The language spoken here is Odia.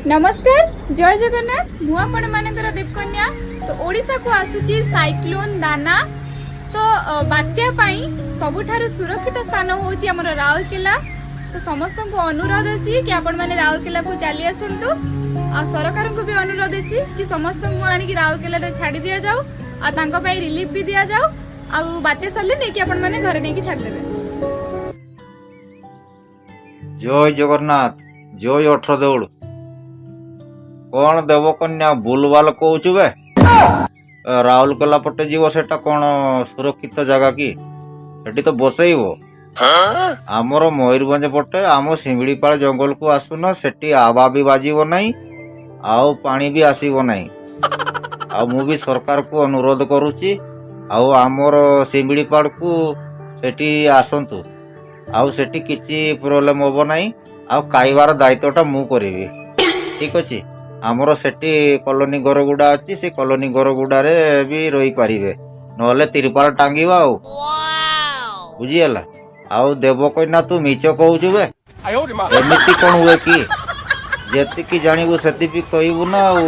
ନମସ୍କାର, ଜୟ ଜଗନ୍ନାଥ। ମୁଁ ଆପଣମାନଙ୍କର ଦୀପକନ୍ୟା। ତ ଓଡ଼ିଶାକୁ ଆସୁଛି ସାଇକ୍ଲୋନ ଦାନା। ତ ବାତ୍ୟା ପାଇଁ ସବୁଠାରୁ ସୁରକ୍ଷିତ ସ୍ଥାନ ହେଉଛି ଆମର ରାଉରକେଲା। ତ ସମସ୍ତଙ୍କୁ ଅନୁରୋଧ ଅଛି କି ଆପଣମାନେ ରାଉରକେଲାକୁ ଚାଲି ଆସନ୍ତୁ। ଆଉ ସରକାରଙ୍କୁ ବି ଅନୁରୋଧ ଅଛି କି ସମସ୍ତଙ୍କୁ ଆଣିକି ରାଉରକେଲାରେ ଛାଡି ଦିଆଯାଉ ଆଉ ତାଙ୍କ ପାଇଁ ରିଲିଫ ବି ଦିଆଯାଉ। ଆଉ ବାତ୍ୟା ସରିଲେ ନେଇକି ଆପଣମାନେ ଘରେ ନେଇକି ଛାଡ଼ିଦେବେ। ଜୟ ଜଗନ୍ନାଥ, ଜୟ ଅଠରଦଉଳ। କଣ ଦେବକନ୍ୟା ଭୁଲଭାଲ କହୁଛୁ ବେ? ରାଉରକେଲା ପଟେ ଯିବ, ସେଟା କଣ ସୁରକ୍ଷିତ ଜାଗା କି? ସେଠି ତ ବସେଇବ। ଆମର ମୟୂରଭଞ୍ଜ ପଟେ ଆମ ଶିମିଳିପାଳ ଜଙ୍ଗଲକୁ ଆସୁନ, ସେଠି ଆବା ବି ବାଜିବ ନାହିଁ ଆଉ ପାଣି ବି ଆସିବ ନାହିଁ। ଆଉ ମୁଁ ବି ସରକାରକୁ ଅନୁରୋଧ କରୁଛି, ଆଉ ଆମର ଶିମିଳିପାଳକୁ ସେଠି ଆସନ୍ତୁ। ଆଉ ସେଠି କିଛି ପ୍ରୋବ୍ଲେମ ହବ ନାହିଁ। ଆଉ ଖାଇବାର ଦାୟିତ୍ୱଟା ମୁଁ କରିବି, ଠିକ ଅଛି? ଆମର ସେଠି କଲୋନୀ ଘର ଗୁଡା ଅଛି, ସେ କଲୋନୀ ଘର ଗୁଡାରେ ବି ରହିପାରିବେ, ନହେଲେ ତିରପାଳ ଟାଙ୍ଗିବା ଆଉ। ବୁଝିହେଲା? ଆଉ ଦେବକନ୍ୟା, ତୁ ମିଛ କହୁଛୁ ବେ। ଏମିତି କଣ ହୁଏ କି? ଯେତିକି ଜାଣିବୁ ସେତିକି କହିବୁ ନା ଆଉ।